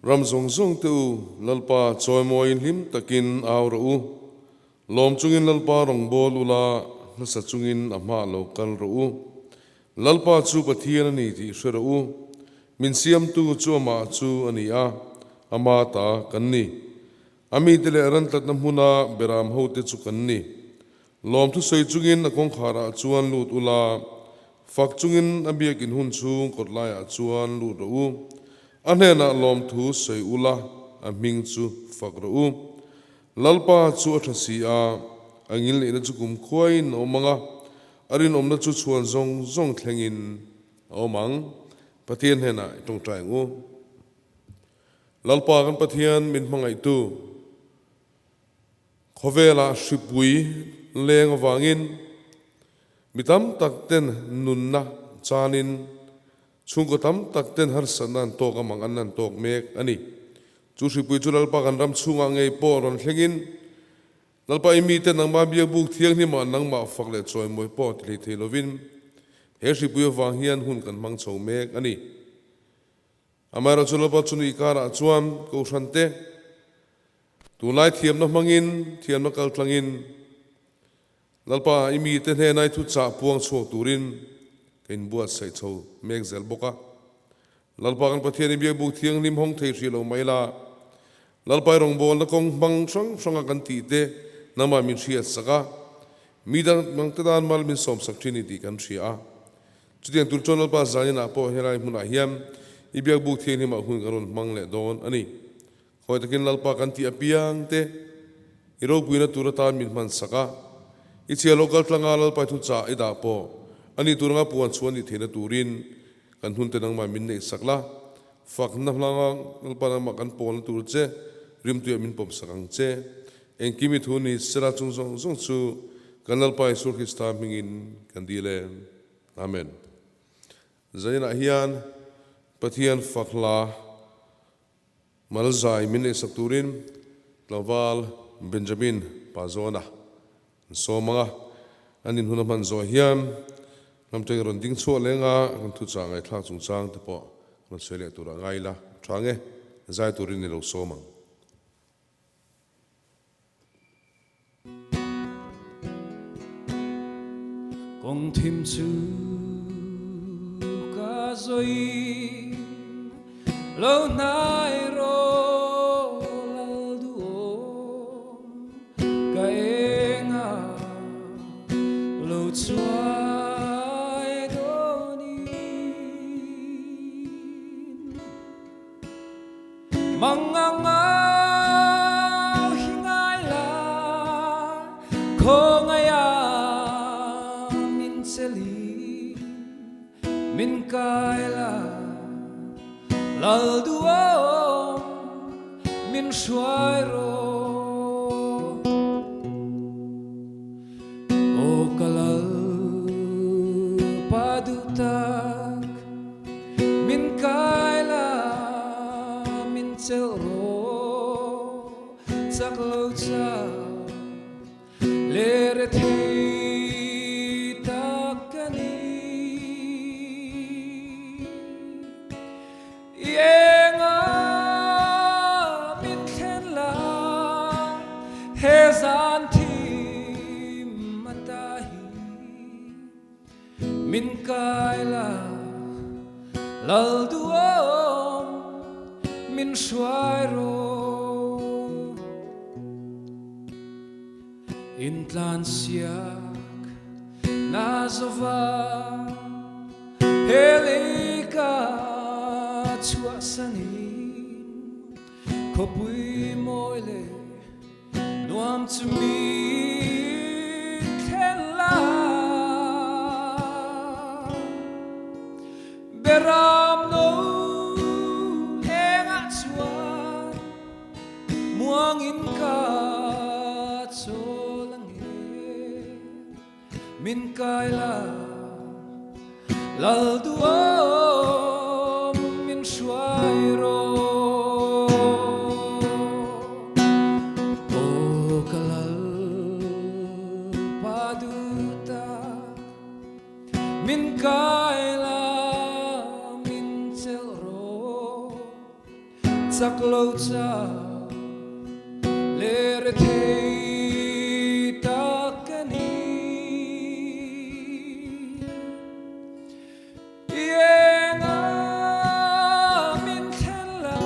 Ram zawng zawng te u, Lalpa chawimawiin hlim takin au rawh u. Lawm chungin Lalpa rawngbâwl ula, hlasa chungin a hmaah lo kal rawh u. Lalpa chu Pathian a ni tih hre rawh u. Min siamtu chu amah chu a ni a, ama ta kan ni. A mite leh rantlatna hmuna beram hote chu kan ni. Lawmthu sawi chungin a kawngkharah chuan lut ula, fak chungin a biakin hun chhung kawt laiah chuan lut rawh u. A hnenah lawmthu sawi ula, a hming chu fak rawh u. Lalpa chu a tha si a, a ngilneihna chu kum khuaiin a awm ang a, a rinawmna chu chhuan zawng zawng thlengin a awm ang. Pathian hnenah i tawngtai ang u. Lalpa kan Pathian min hmangaihtu. Khawvelah hripui leng avangin mi tam tak ten nunna chanin chhungkaw tam tak ten harsatna an tawk a, mang an an tawk mek a ni. Chu hripui chu Lalpa kan ram chhungah ngei pawh rawn thlengin Lalpa i mite nangmah biakbuk thianghlimah nangmah fak leh chawimawi pawh ti hlei thei lovin he hripui avang hian hun kan hmang chho mek a ni. Amaherawhchu Lalpa chu nuih karah chuan Kohhran te Tunlai thiamna hmangin, thiamna kal tlangin, Lalpa i mite hnena i thuchah puang chhuak turin ka inbuatsaih chho mek zel bawk a. Lalpa kan Pathian i biakbuk thianghlim hawng thei hrih lo mai la, Lalpa i rawngbawlna kawng hmang hrang hranga kan tih te nangmah min hriatsak a, mi dang te tan mal min sawmsak thin i tih kan hria a. Chutiang tur chuan Lalpa zaninah pawh helai hmunah hian i biakbuk thianghlimah hun kan rawn hmang leh dawn a ni. Khawi takin Lalpa kan tih apiang te i ropuina tur atan min hman sak a, i chhia lo kal tlanga Lalpa i thuchah i dah pawh a ni tur anga puan chhuah a nih theihna turin kan hun te nangmah min neih sak la, fakna hlanga Lalpa nangmah kan pawlna tur che rimtuiah min pawm sak ang che. Engkim i thu ni sela chung zawng zawng chu kan Lalpa Isua Krista hmingin kan dil e. Amen. Zaninah hian Pathian fak hla. Malzai min neihsak turin tlangval Benjamin Pazawna an sawm ang a, an inhun a hman zawh hian hnamteng rawn ding chhuah leng a, kan thuchah ngaihthlak chungchang te pawh rawn sawi leh turah ngai ila tha nge, zai turin i lo sawm ang. Kawng thim chu ka zawi lo hnai rawh lal duhawm ka enga lo chuai dawnin Mangang au hi ngai la, khawngaih ah min chelin min kai la, lal duhawm min hruai rawh. Aw ka lal pa duh tak. Min kai la, min chelh rawh, chak lo cha le rethei tak ka ni. I enga min thlen la, he zan thim ata hi. Min kai la, lal duhawm min hruai rawh. Intlan siak na zova he lei ka chhuahsanin khawpui mawi leh Nuam chu mi thlen la Beram no engah chuan muangin ka chawl ange Min kai la Lal duhawm min hruai rawh. Aw ka lal pa duh tak, min kai la min chelh rawh. Chak lo chau leh rethei tak ka ni. I enga min thlen la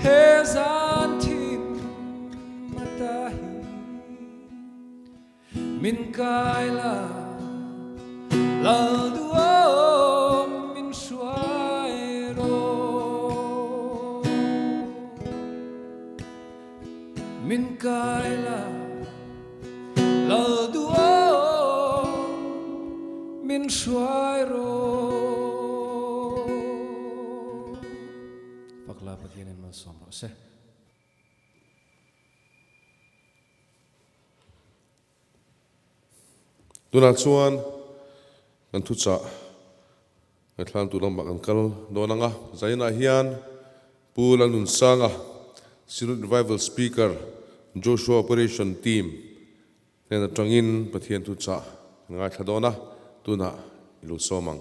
he zan thim ata hi. Min kai la lal duhawm min hruai rawh. Min kai la lal duhawm min hruai rawh. Fakla Pathianin malsawm rawh se. Tunah chuan kan thuchah ngaithlantu lamah kan kal dawn ang a, zainah hian Pu Lalnunsanga, Synod Revival Speaker, Joshua Operation Team hnen atangin Pathian thuchah kan ngaithla dawn a, tunah i lo sawm ang.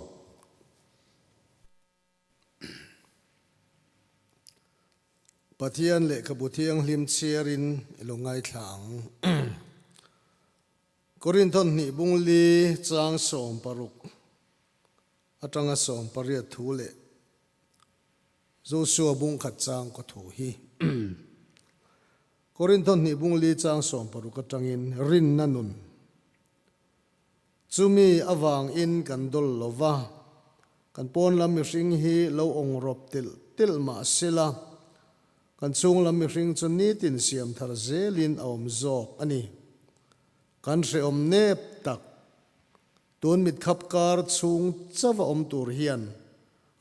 Pathian lehkhabu thianghlim chhiarin i lo ngaithla ang. Korinthon hnih bungli chang 60 atanga 18 thu leh Josua bung khat chang kaw thu hi. Korinthon hnih bungli chang 60 atangin rinna nun chumi avangin kan dol lo va, Kan pawn lam mihring hi lo awng rawp telh telh mah sela, kan chhung lam mihring chu nitin siam thar zelin a awm zawk a ni. Kan hrehawm nep tak, tun mitkhap kar chhung chauh a awm tur hian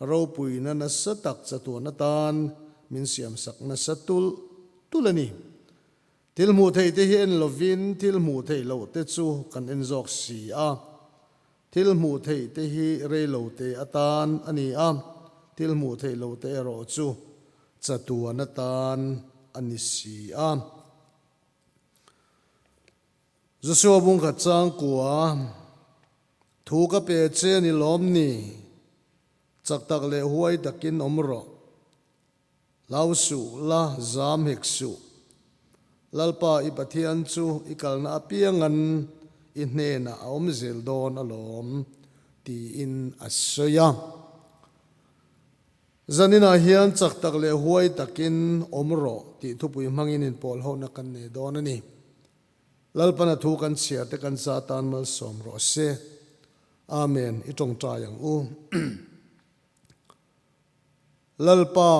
ropuina nasa tak chatuan atan min siamsak nasa tulh tulh a ni. Thil hmuh theih te hi en lovin thil hmuh theih loh te chu kan en zawk si a. Thil hmuh theih te hi rei lo te atan a ni a, thil hmuh theih loh te erawh chu chatuan atan a ni si a. Joshua bungkhat changkua, Thu ka pe che ni lawm ni, chak tak leh huai takin awm rawh. Hlau suh la, zam hek suh. Lalpa i Pathian chu i kalna apiangan i hnenah a awm zel dawn alawm, tiin a sawi a. Zaninah hian chak tak leh huai takin awm rawh tih thupui hmangin inpawlhona kan nei dawn a ni. Lalpana thu kan chhiar te kan za tan malsawm rawh se. Amen. I tawngtai ang u. Lalpa,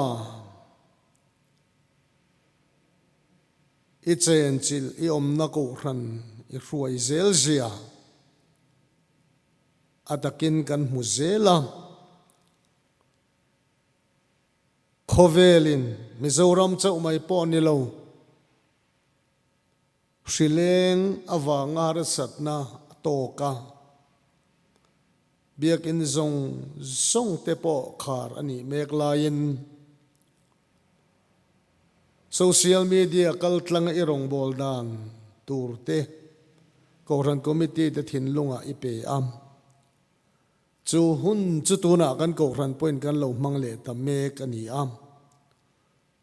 i chenchilh i awmna kohhran i hruai zel zia a takin kan hmu zel a. Khawvelin Mizoram chauh mai pawh ni lo, Hrileng avanga harsatna a tawk a, biakinn zawng zawng te pawh khar a nih mek laiin social media kaltlanga i rawngbâwl dan tur te Kohhran Committee te thinlungah i pe a. Chu hun chu tunah kan Kohhran pawhin kan lo hmang leh ta mek a ni a.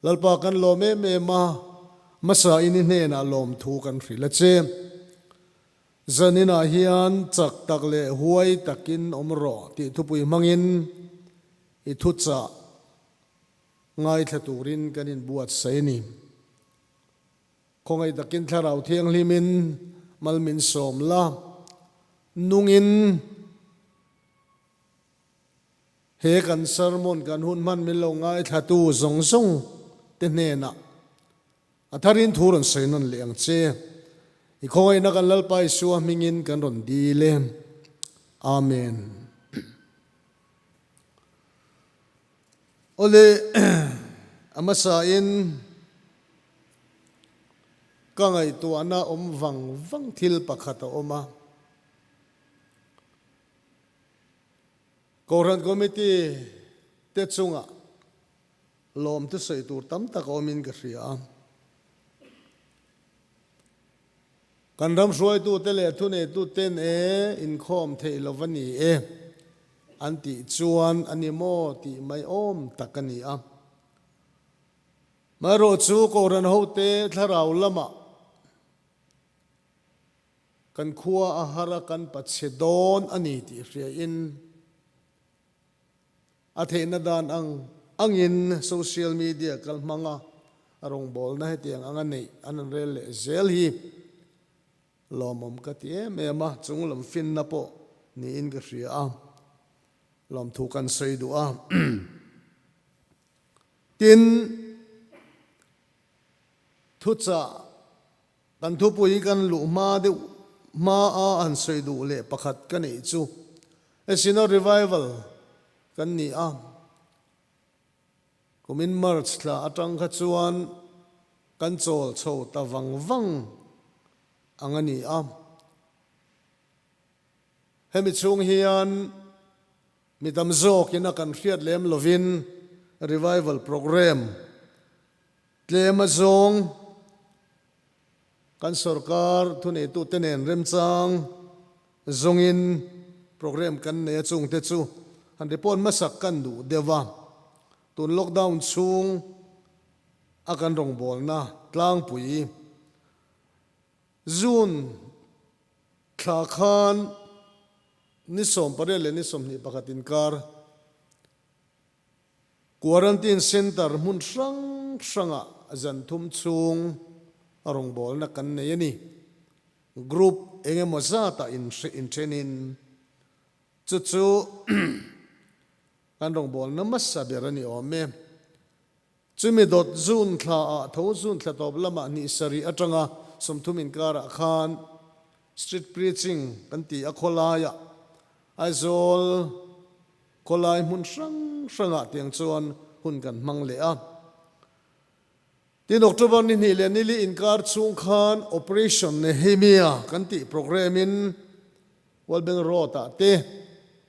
Lalpa kan lawm em em a, hmasa in i hnenah lawmthu kan hrilh a che. Zaninah hian chak tak leh huai takin awm rawh tih thupui hmangin i thuchah ngaithla turin kan inbuatsaih a ni. Khawngaih takin Thlarau Thianghlimin mal min sawm la, nungin. He kan sermon kan hun hman min lo ngaithlatu zawng zawng te hnenah a tharin thu rawn sawi nawn leh ang che. I khawngaihna kan Lalpa Isua hmingin kan rawn dil e. Amen. Awle, a hmasain ka ngaihtuahna awm vang vang thil pakhat a awm a. Kohhran Committee te chungah lawm thusawi tur tam tak a awmin ka hria a. Kan ram hruaitute leh thuneituten e inkhawm theih lo va ni e an tih chuan a ni maw tih mai awm tak a ni a. Marawhchu Kohhran hote thlarau lamah kan khua a har a kan pachhe dawn a ni tih hriain a theihna dan ang angin social media kal hmanga a rawngbawlna hetiang anga neih an an rel leh zel hi lawmawm ka ti em em a, chunglam finna pawh niin ka hria a, lawmthu kan sawi duh a. Tin, thuchah kan thupui kan luh hma deuh hma a han sawi duh leh pakhat ka neih chu he Synod Revival kan ni a, kumin March thla atang kha chuan kan chawl chho ta vang vang ang a ni a. Hemi chhung hian Mi tam zawkin a kan hriat lem lovin revival programme tlem a zawng kan sorkar thuneitute nen remchang zawngin programme kan nei a chungte chu han report hmasak kan duh deuh a, tun lockdown chhung a kan rawngbawlna tlangpui June thla khan Ni 18 leh ni 21 inkar Quarantine Centre hmun hrang hrangah zan thum chhung a rawngbawlna kan nei a ni. Group eng emaw zatah inthenin chu chu kan rawngbawlna hmasa ber a ni awm e. Chumi dawt June thlaah tho June thla tawp lamah ni sarih atanga 30 inkarah khan Street preaching kan ti a khawlaiah Aizawl khawlai hmun hrang hrangah tiang chuan hun kan hmang leh a. Tin October ni hnih leh nili inkar chhung khan Operation Nehemia kan tih programme in World Bank Road ah te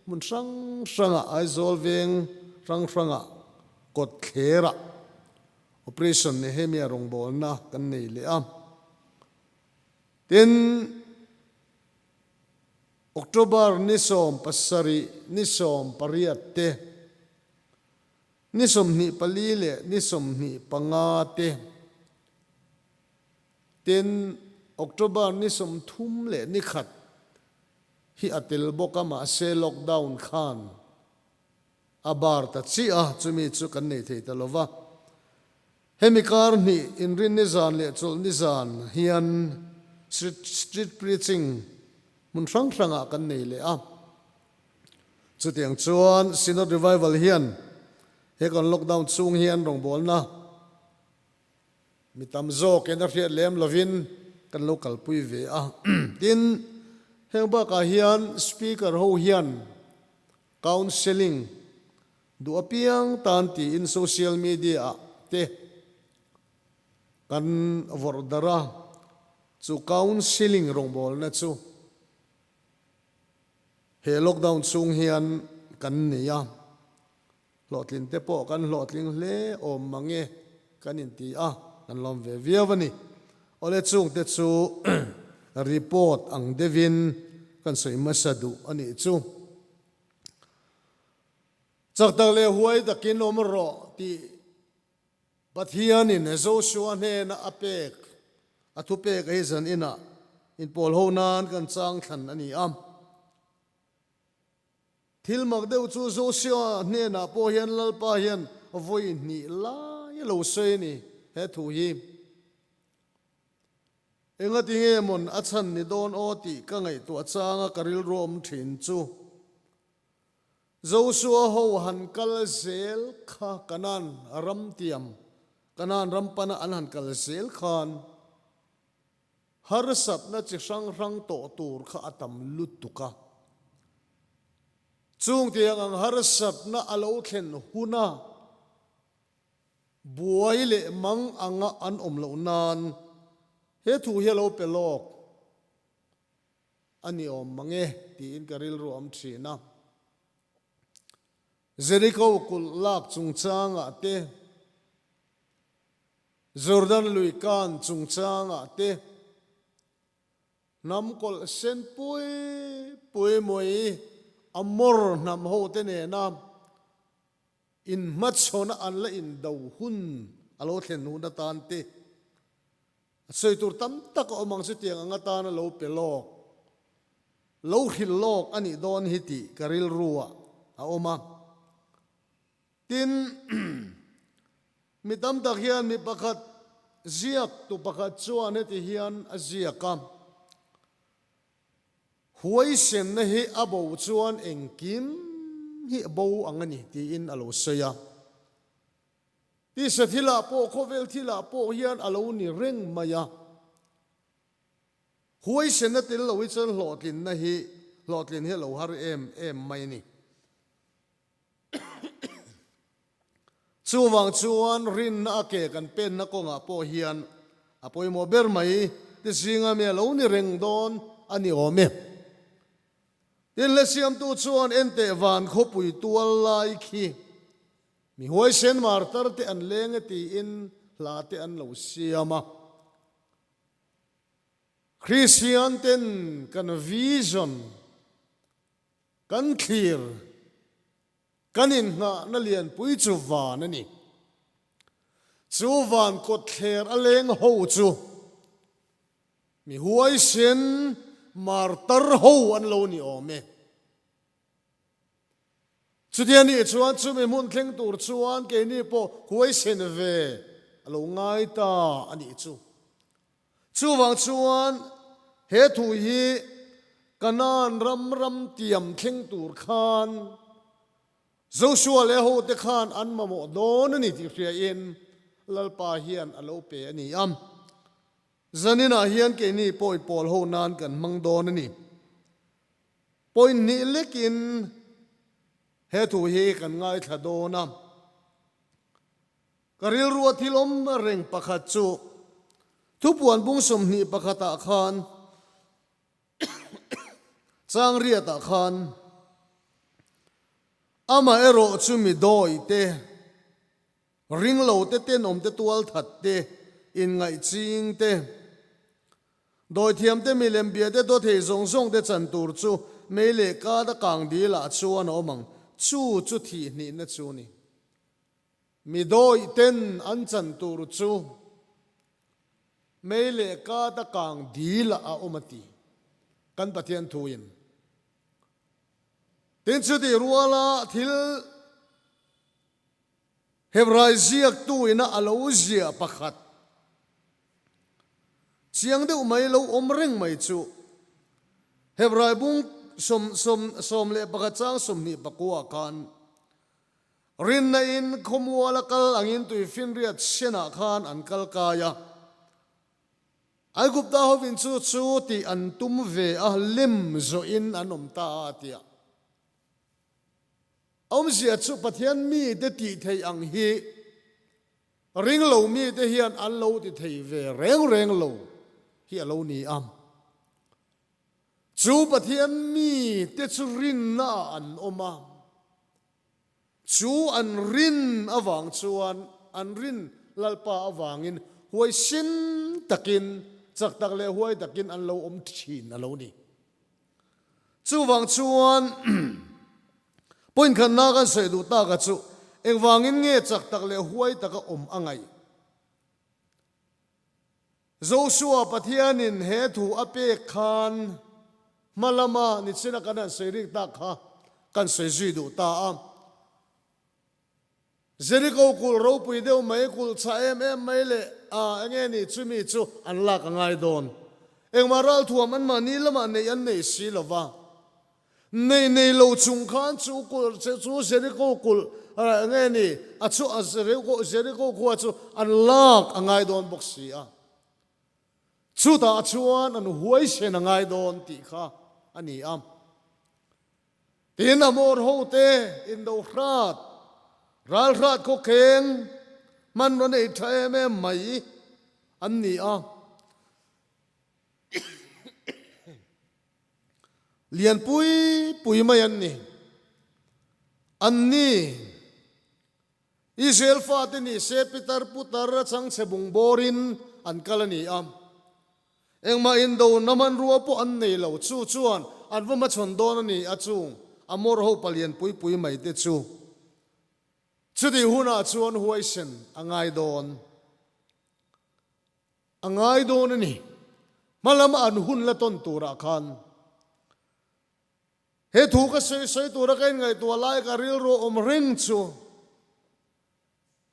hmun hrang hrangah Aizawl veng hrang hrangah kawt thlerah Operation Nehemia rawngbawlna kan nei leh a. Tin, October ni 17, ni 18 te, ni 24 leh ni 25 te, tin, October ni 30 leh ni khat hi a tel bawk a, mahse lockdown khan a bar ta chiah a, chumi chu kan nei thei ta lo va. Hemi kar hnih inrin nizan leh chawlh nizan hian street preaching hmun hrang hrangah kan nei leh a. Chutiang chuan Synod Revival hian he kan lockdown chhung hian rawngbawlna mi tam zawkin a hriat lem lovin kan lo kalpui ve a. Tin, heng bakah hian Speaker ho hian Counselling duh apiang tan tiin social media ah te kan vawrh darh a, chu counselling rawngbawlna chu he lockdown chhung hian kan nei a, hlawhtlin te pawh kan hlawhtling hle awm mang e kan inti a, kan lawm ve viau a ni. Awle chungte chu report ang deuhin kan sawi hmasa duh a nih chu. Chak tak leh huai takin awm rawh tih Pathianin Joshua hnena a pek a thupek hi zan inah inpawl ho nan kan chang thlan a ni a. Thil mak deuh chu Joshua hnenah pawh hian Lalpa hian vawi hnih lai a lo sawi a ni he thu hi. Engati nge mawn a chhan ni dawn aw tih ka ngaihtuah changa ka rilru awm thin chu. Joshua ho han kal zel kha Kanaan ram tiam, Kanaan ram pana an han kal zel khan harsatna chi hrang hrang tawh tur kha a tam lutuk a. Chung tiang ang harsatna a lo thlen huna Buai leh mang anga an awm loh nan he thu hi a lo pe lawk a ni awm mang e tiin ka rilru a awm thin a. Jeriko kulh lak chungchangah te, Jordan lui kan chungchangah te, hnam kawlh sen pui pui mai Amor hnam hote nena Inhmachhawna an la indo hun a lo thlen hun atan te a sawi tur tam tak a awm ang chutiang ang atana lo pe lawk, lo hrilh lawk a nih dawn hi tih ka rilru ah a awm a. Tin, mi tam tak hian mi pakhat ziak tu pakhat chuan heti hian a ziak a, Huaisenna hi a bo chuan engkim hi a bo ang a ni tiin a lo sawi a. Tisa thilah pawh khawvel thilah pawh hian a lo ni reng mai a. Huaisenna tel lo hi chuan hlawhtlinna hi hlawhtlin hi a lo har em em mai a ni. Chuvang chuan rinna a ke kan penna kawngah pawh hian a pawimawh ber mai ti zinga mi a lo ni reng dawn a ni awm e. Tin, hlasiamtu chuan enteh van khawpui tual lai khi mi huaisen martar te an leng e tiin hla te an lo siam a. Kristian ten kan vision Kan thlir, kan inngahna lianpui chu van a ni. Chu van kawtthler a leng ho chu mi huaisen martar ho an lo ni awm e. Chutia nih chuan chumi hmun thleng tur chuan keini pawh huaisen ve a lo ngai ta a nih chu. Chuvang chuan he thu hi Kanaan ram ram tiam thleng tur khan Joshua leh hote khan an mamawh dawn a ni tih hriain Lalpa hian a lo pe a ni a. Zaninah hian keini pawi pawl ho nan kan hmang dawn a ni. Point hnih lekin he thu hi kan ngaithla dawn a. Ka rilrua thil awm reng pakhat chu thupuan bung 21 ah khan chang riat ah khan amah erawh chu mi dawi te, ringlo te, tenawm te, tualthat te, inngaih ching te, dawithiam te, milem bia te, dawthei zawng zawng te chan tur chu mei leh kât a kang dil ah chuan a awm ang, chu chu thih hnihna chu a ni. Mi dawih ten an chan tur chu mei leh kât a kang dil ah a awm a ti, kan Pathian thuin. Tin chutih ruala thil Hebrai ziaktu ina a lo ziah pakhat chiang deuh mai lo awm reng mai chu Hebrai bung 11 chang 29 ah khan Rinna in khawmual a kal angin tuifinriat senah khan an kal kai a. Aigupta hovin chu chu tih an tum ve a, lem zawhin an awm ta a, a ti a. Awmzia chu Pathian mite tih theih ang hi ringlo mite hian an lo ti thei ve reng reng lo hi a lo ni a. Chu Pathian mite chu rinna ah an awm a. Chu an rin avang chuan an rin Lalpa avangin huaisin takin, chak tak leh huai takin an lo awm thin a lo ni. Chuvang chuan point khatna kan sawi duh taka chu engvangin nge chak tak leh huai taka awm a ngaih? Joshua Pathianin he thu a pek khan hma lama nichina kan han sawi rik tak kha kan sawi zui duh ta a. Jeriko kulh ropui deuh mai, kulh chhah em em mai leh a enge ni chumi chu an lak a ngai dawn. Engmah ralthuam anmahni lamah neih an nei si lo va. Nei nei lo chung khan chu kulh che chu Jeriko kulh nge ni a chu a Jeriko Jeriko khua chu an lak a ngai dawn bawk si a. Chutah chuan an huaisen a ngai dawn tih kha a ni a. Tin Amor hote indo hrat ral hrat khawkheng hmanraw nei tha em em mai an ni a. Lian pui pui mai an ni. An ni, Israel fate ni se pitar putar a changchhe bung bawrin an kal a ni a. Engmah indona hmanrua pawh an nei lo. Chu chuan an va hmachhawn dawn a ni a chung Amor ho palian pui pui mai te chu. Chutih hunah chuan huaisen a ngai dawn. A ngai dawn a ni. Hmalam an hun la tawn turah khan he thu ka sawi sawi tura ka inngaihtuah lai ka rilru awm reng chu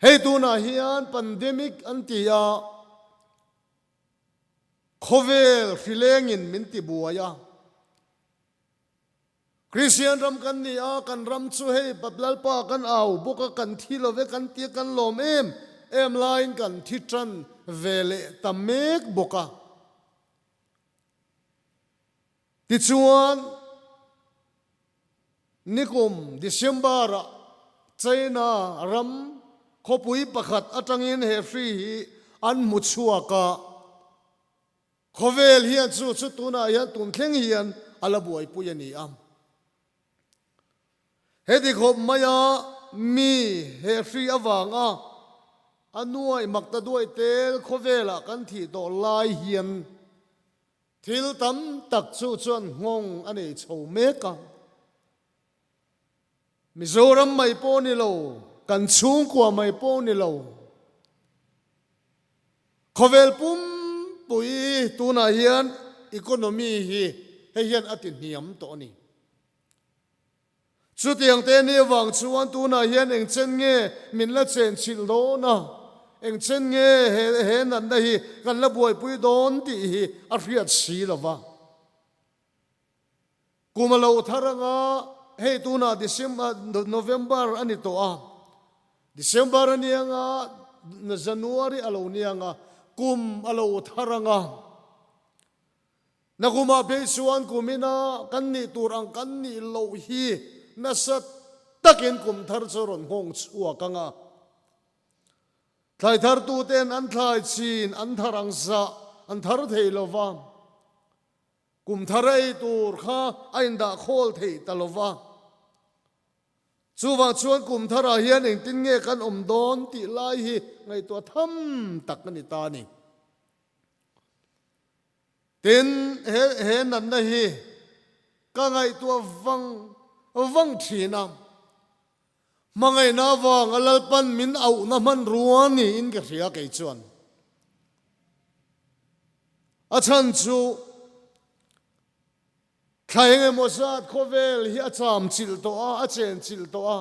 hei tunah hian pandemic an ti a, khawvel hrilengin min ti buai a. Kristian ram kan ni a, kan ram chu hei Lalpa kan au bawk a, kan thi lo ve kan tia kan lawm em em laiin kan thi tan ve leh ta mek bawk a. Tichuan, nikum December-ah China ram khawpui pakhat atangin he hri hi an hmu chhuak a, Khawvel hian chu chu tunah hian tun thleng hian a la buaipui a ni a. Heti khawp maia mi he hri avanga a nuai mak ta duai tel khawvelah kan thih tawh lai hian thil tam tak chu chuan nghawng a nei chho mek a. Mizoram mai pawh ni lo, kan chhungkua mai pawh ni lo, Khawvel pumpui tunah hian economy hi hei hian a ti hniam tawh a ni. Chutiang te ni avang chuan tunah hian eng chen nge min la chen chhilh dawn a, eng chen nge he he natna hi kan la buaipui dawn tih hi a hriat si lo va. Kum a lo thar anga hei tunah December November a ni tawh a, December a ni anga January a lo ni anga kum a lo thar anga nakumah phei chuan kumina kan nih tur ang kan nih loh hi nasa takin kum thar chu rawn nghawng chhuak anga thlai thartuten an thlai chin an thar ang zah an thar thei lova. Kum thar ei tur kha a indah khawl thei ta lo va. Chuvang chuan kum tharah hian engtin nge kan awm dawn tih lai hi ngaihtuah tham tak a ni ta a ni. Tin, he he natna hi ka ngaihtuah vang vang thin a. Hmangaihna avanga Lalpan min auhna hmanrua niin ka hria kei chuan. A chhan chu thla eng emaw zat khawvel hi a cham chilh tawh a, a chen chilh tawh a.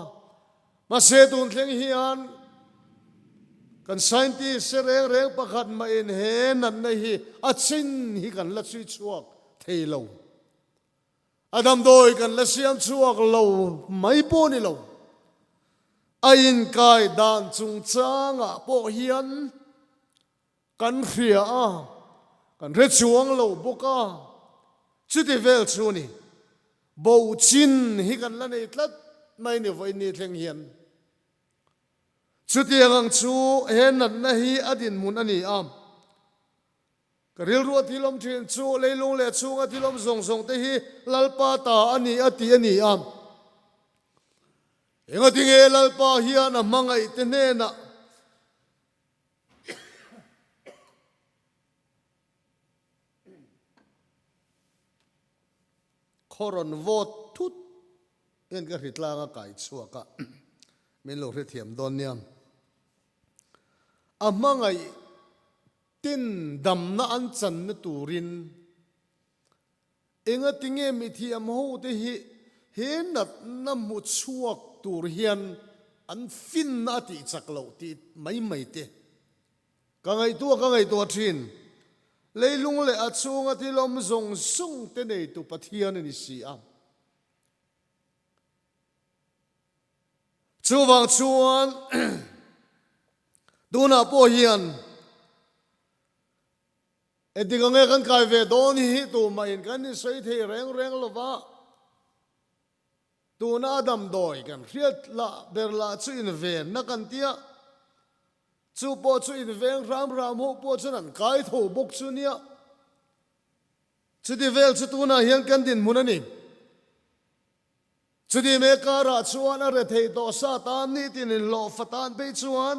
Mahse tun thleng hian kan scientist te reng reng pakhat mahin he natna hi a chin hi kan la chhui chhuak thei lo. A damdawi kan la siam chhuak lo mai pawh ni lo. A inkai dan chungchangah pawh hian kan hria a, kan hre chuang lo bawk a, chuti vel chu ni. Bo chin hi kan la nei tlat mai ni vawiin thleng hian. Chutiang ang chu he natna hi a dinhmun a ni a. Ka rilru a thil awm thin chu leilung leh chhunga thil awm zawng zawng te hi Lalpa ta a ni a ti a ni a. Engatinge Lalpa hian a hmangaih te hnenah khaw rawn vawt thut hian ka hritlang a kai chhuak a, min lo hrethiam dawn nia. A hmangaih Tin, damna an channa turin engatinge mithiam hote hi he natna hmu chhuak tur hian an finna a tih chak loh tih mai mai te ka ngaihtuah ka ngaihtuah thin. Leilung leh a chhunga thil awm zawng zawng te neitu Pathian a ni si a. Chuvang chuan tunah pawh hian engtik ang nge kan kai ve dawn hi tumahin kan insawi thei reng reng lo va, tuna a damdawi kan hriat lah ber lah chu invenna kan tia, chu pawh chu inveng hram hram ho pawh chuan an kai tho bawk chu nia. Chuti vel chu tunah hian kan dinhmun a ni. Chuti me karah chuan a rethei tawh sa tan nitin inhlawh fa tan phei chuan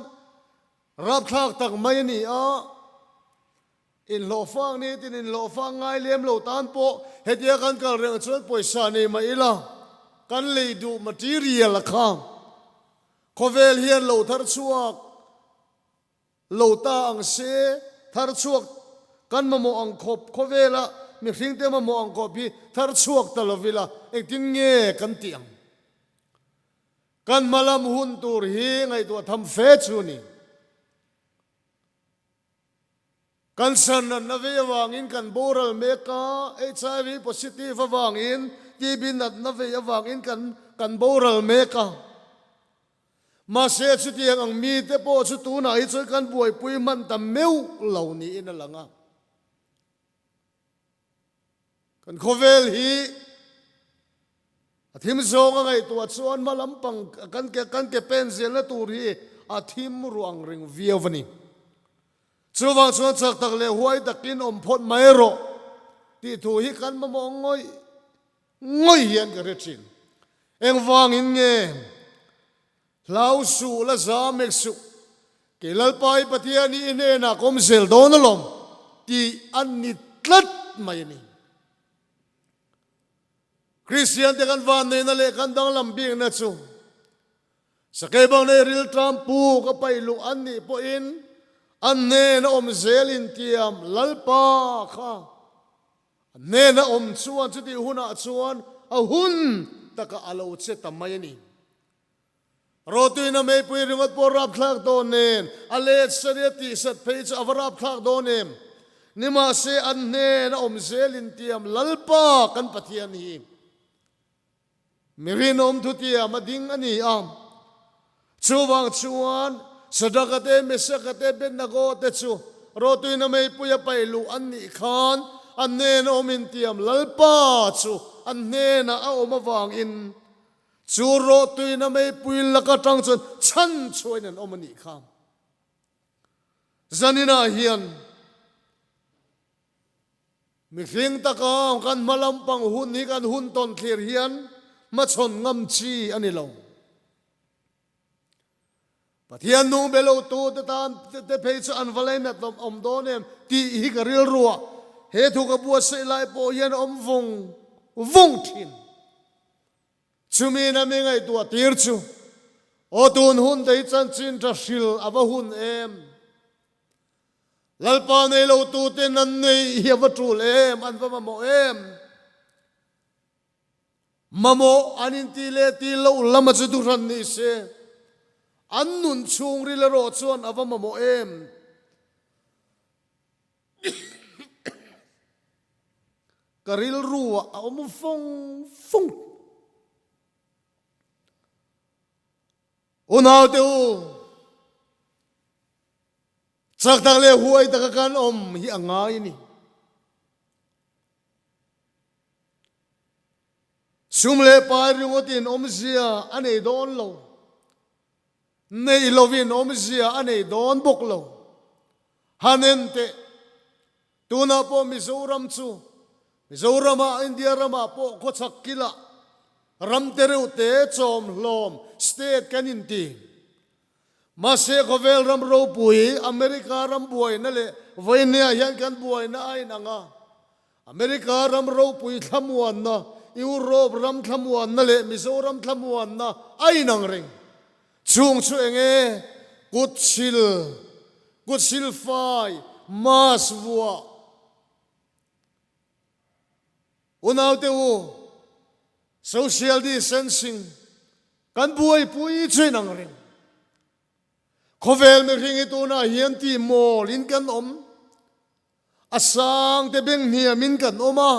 rapthlak tak mai a ni a, inhlawh fang nitin inhlawh fang ngai lem lo tan pawh hetia kan kal reng chuan pawisa nei mah ila kan lei duh material a kha khawvel hian lo thar chhuak lo ta ang se, thar chhuak. Kan mamawh ang khawp khawvela mihringte mamawh ang khawp hi thar chhuak ta lo ila engtin nge kan tih ang? Kan hmalam hun tur hi ngaihtuah tham fe chu ni. Kan san natna vei avangin kan boral mek a, HIV positive avangin, TB natna vei avangin kan kan boral mek a. Mahse chutiang ang mite pawh chu tunah hi chuan kan buaipui hman ta meuh lo niin a lang a. Kan khawvel hi a thim zawng a ngaihtuah chuan hma lampang kan ke kan ke pen zelna tur hi a thim ruang reng viau a ni. Chuvang chuan chak tak leh huai takin awm phawt mai rawh tih thu hi kan mamawh ngawih ngawih hian ka hre thin. Engvangin nge Hlau suh la za mek suh, kei Lalpa i Pathian hi i hnenah ka awm zel dawn alawm tih a ni tlat mai a ni. Kristian te kan vanneihna leh kan danglam bikna chu sakei bang nei rilṭam puk a paih luh an nih pawhin an hnena awm zel intiam Lalpa kha a hnena awm chuan chutih hunah chuan a hun takah a lo che ta mai a ni. Rawtuina meipui ringawt pawh rapthlak dawn nen, a let saria tihsat phei chu a va rapthlak dawn em? Nimahse an hnen a awm zel intiam Lalpa kan Pathian hi mi rinawm thutiam a ding a ni a. Chuvang chuan Sadraka te, Mesaka te, Abednego te chu rawtuina meipui a paih luh an nih khan an hnen a awm intiam Lalpa chu an hnenah a awm avangin Chu rawhtuina meipui lak atang chuan chhan chhuain an awm a nih kha. Zaninah hian mihring taka kan hma lampang hun hi kan hun tawn thlir hian hmachhawn ngam chi a ni lo. Pathian nung be lo tu te tan te phei chu an va lainat lawm awm dawn em tih hi ka rilruah he thu ka buatsaih lai pawh hian a awm vung vung thin. Chumi in a mi ngaihtuah tir chu aw tun hun te hi chanchin tha hril a va hun em? Lalpa nei lo tu ten an neih hi a va tul em? An va mamawh em? Mamawh an inti leh ti loh lama chu duhran ni se, an nun chhungril erawh chuan a va mamawh em? Ka rilruah a awm vawng vawng. Unaute u, chak tak leh huai taka kan awm hi a ngai a ni. Sum leh pai ringawtin awmzia a nei dawn lo. Neih lovin awmzia a nei dawn bawk lo. Han en teh, tunah pawh Mizoram chu Mizorama, India ramah pawh khawchhak kilah ram te reuh te chawm hlawm state kan inti. Mahse khawvel ram ropui America ram buaina leh vawinia hian kan buaina a inang a. America ram ropui thlamuanna, Europe ram thlamuanna leh Mizoram thlamuanna a inang reng. Chung chu eng e? Kut sil, kut sil fai, mask vuah. Unaute u, social distancing kan buaipui chu inang reng. Khawvel mihring hi tunah hian tih mawlin kan awm. A sang te beng hniamin kan awm a,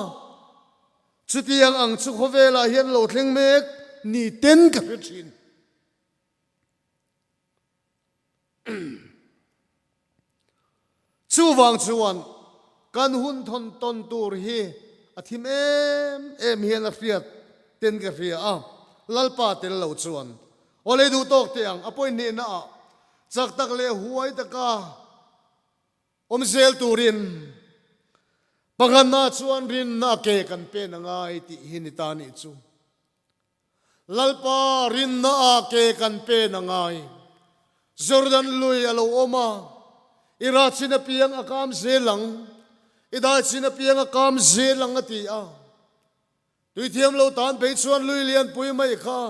chutiang ang chu khawvelah hian lo thleng mek ni ten ka hre thin. Chuvang chuan kan hun thawn tawn tur hi a thim em em hian a hriat ten ka hria a, Lalpa tel lo chuan aw lei duh tawk teh ang a pawihhnihna ah chak tak leh huai taka Awm zel turin pakhatna chuan rinna ke kan pen a ngai tih hi ni ta nih chu. Lalpa rinna ah ke kan pen a ngai. Jordan lui a lo awm a, i rah chin apiang a kam zel ang, i dai chin apiang a kam zel ang a ti a. Tui thiam lo tan phei chuan lui lianpui mai kha,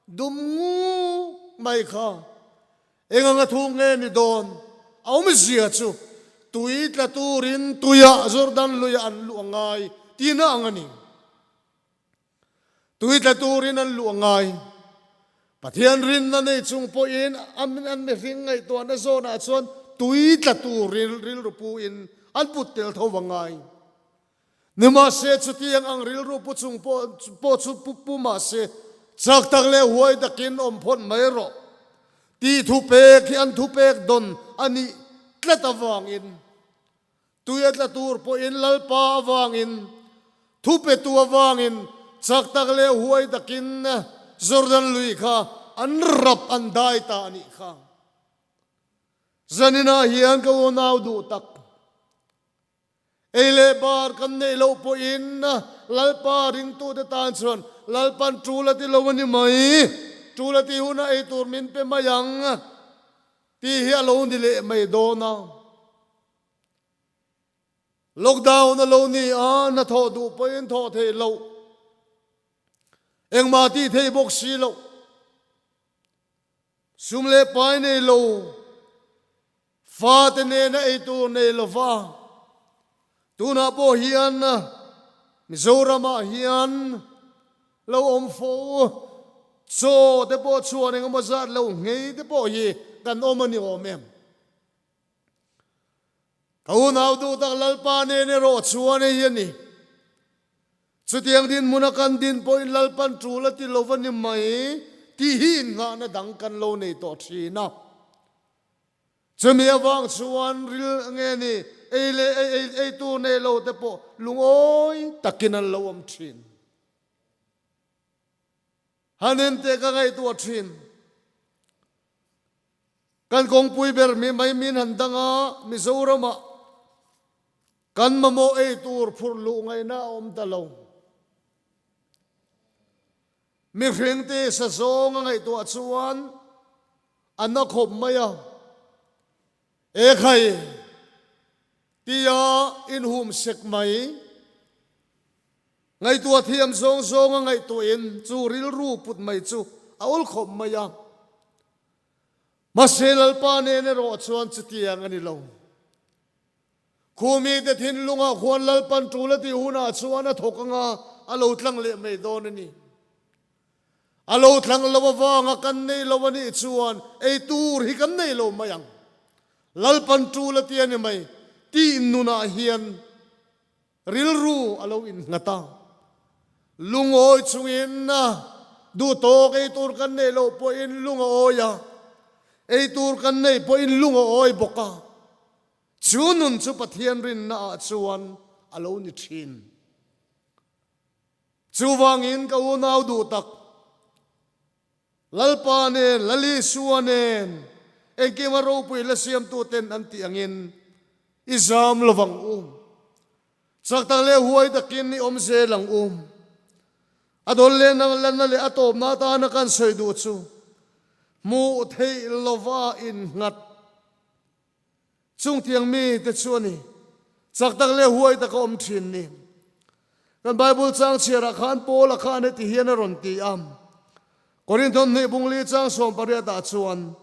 dum nguk mai kha, eng anga thu nge ni dawn a awmzia chu. Tui tla turin tuiah Jordan luiah an luh a ngai tihna ang a ni. Tui tla turin an luh a ngai. Pathian rinna nei chung pawhin an mihring ngaihtuahna zawnah chuan tui tla tur rilru puin an put tel tho a ngai. Nimahse, chutiang ang rilru pu chung pawh chu pu mahse, chak tak leh huai takin awm phawt mai rawh tih thupek hi an thupek dawn a nih tlat avangin tui a tla tur pawhin Lalpa avangin, thupetu avangin chak tak leh huai takin Jordan lui kha an rap an dai ta a nih kha. Zaninah hian ka unau duh tak. Ei leh bar kan neih loh pawhin Lalpa ringtute tan chuan Lalpan tul a ti lo a ni mai, tul a tih hunah ei tur min pe mai ang tih hi a lo ni leh mai dawn a. Lockdown a lo ni a, hnathawh duh pawhin thawh theih loh, engmah tih theih bawk si loh, sum leh pai nei lo, Fate nena ei tur nei lova, tunah pawh hian Mizoramah hian lo awm fo, chaw te pawh chhuan engemaw zat lo nghei te pawh hi kan awm a ni awm em? Ka unau duh tak Lalpa nen erawh chuan hei hi a ni. Chutiang dinhmuna kan din pawhin Lalpan tul a ti lova ni mai tih hi innghahna dang kan lo nei tawh thin a. Chumi avang chuan ril nge ni ei leh ei ei ei tur nei lo te pawh lungawi takin an lo awm thin. Han en teh ka ngaihtuah thin. Kan kawngpui ber mi mai min han dang a, Mizoramah kan mamawh ei tur phurh luh ngaihna a awm ta lo. Mihring tisa zawng a ngaihtuah chuan a na khawp mai a, Ekhai tia inhum sek mai. Ngaihtuah thiam zawng zawng a ngaihtuahin chu rilru put mai chu a awl khawp mai a. Mahse Lalpa nen erawh chuan chutiang a ni lo. Khumite thinlungah khuan Lalpan tul a tih hunah chuan a thawk anga a lo tlang leh mai dawn a ni. A lo tlang lo avanga kan nei lo a nih chuan ei tur hi kan nei lo mai ang. Lalpan tul a ti a ni mai tih nunah hian rilru a lo innghat a. Lungawi chungin duhtawk ei tur kan neih loh pawhin lung a awi a, ei tur kan neih pawhin lung a awi bawk a. Chu nun chu Pathian rinna ah chuan a lo ni thin. Chuvangin ka unau duh tak, Lalpa nen, Lal Isua nen, engkima ropui la siamtu ten an tih angin i zam lovang u. Chak tak leh huai takin i awm zel ang u. A dawn leh nang lanna leh a tawpna atana kan sawi duh chu hmuh theih lova innghat. Chung tiang mi te chu a ni. Chak tak leh huai tak a awm thin ni. Kan Bible chang chhiarah khan Paula khan heti hian a rawn ti a, Korinth hnih bungli chang 18 ah chuan,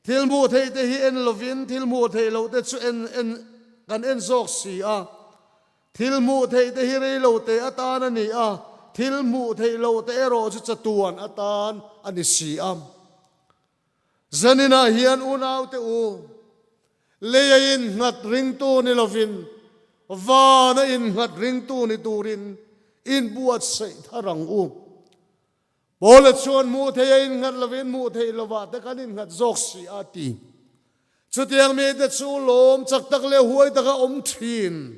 Thil hmuh theih te hi en lovin thil hmuh theih loh te chu en en kan en zawk si a. Thil hmuh theih te hi rei lo te atan a ni a, thil hmuh theih loh te erawh chu chatuan atan a ni si a. Zaninah hian unaute u, lei a innghat ringtu ni lovin van a innghat ringtu ni turin inbuatsaih thar ang u. Paula chuan hmuh theih a innghat lovin hmuh theih lovah te kan innghat zawk si a ti. Chutiang mite chu lawm chak tak leh huai taka awm thin.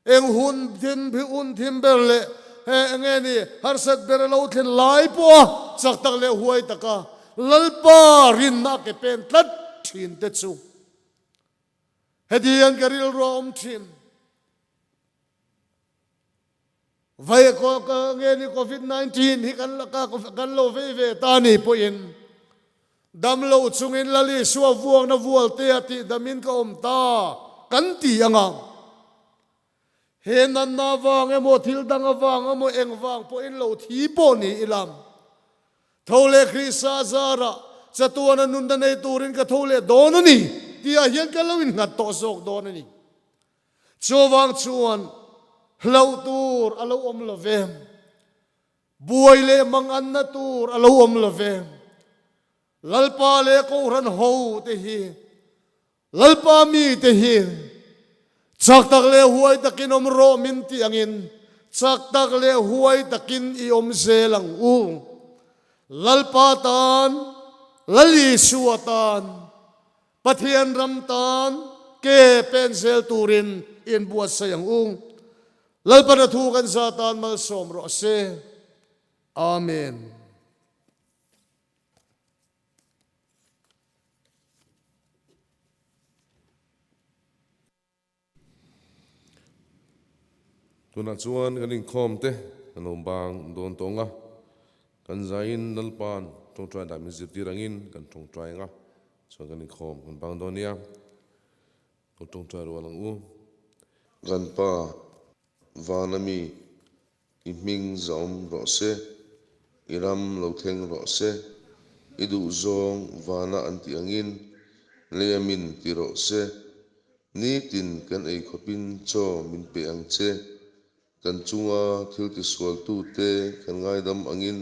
Eng hun thim hun thim ber leh he enge ni harsat ber a lo thlen lai pawha chak tak leh huai taka Lalpa rinna a ke pen tlat thin te chu heti hian ka rilru a awm thin. Vai nge ni Covid 19 hi kan laka kan lo vei ve ta ni pawhin Damlo chungin Lal Isua vuakna vualtea tihdamin ka awm ta kan ti anga, he natna avang emaw thil dang avang emaw engvang pawhin lo thi pawh ni ila, tho leh Krista zarah chatuana nunna nei turin ka tho leh dawn a ni tihah hian kan lo innghat tawh zawk dawn a ni. Chuvang chuan hlauh tur a lo awm lo ve, buai leh manganna tur a lo awm lo ve. Lalpa leh Kohhran ho te hi, Lalpa mi te hi chak tak leh huai takin awm rawh min tih angin chak tak leh huai takin i awm zel ang u. Lalpa tan, Lal Isua tan, Pathian ram tan ke pen zel turin i inbuatsaih ang u. Lalpa na thu kan za tan malsawm rawh se. Amen. Tunah chuan kan inkhawm te kan lo bang dawn tawng a, kan zaiin Lalpa'n tawngtai dan min zirtir angin kan tawngtai ang a, chuan kan inkhawm kan bang dawn nia, lo tawngtai rual ang u. Kan Pa vana mi I hming zawm rawh se, i ram lo thleng rawh se, i duhzawng vana an tih angin leia min ti rawh se. Nitin kan ei khawpin chaw min pe ang che, kan chunga thil tisualtute kan ngaidam angin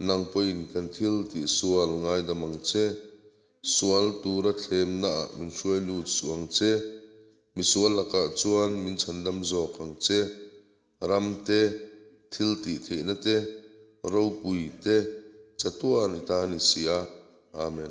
nang pawhin kan thil tihsual ngaidam ang che. Sual tura thlemnaah min hruai lut suh ang che, misual lakah chuan min chhandam zawk ang che. Ram te, thil tih theihna te, ropui te, chatuan i ta a ni si a. Amen.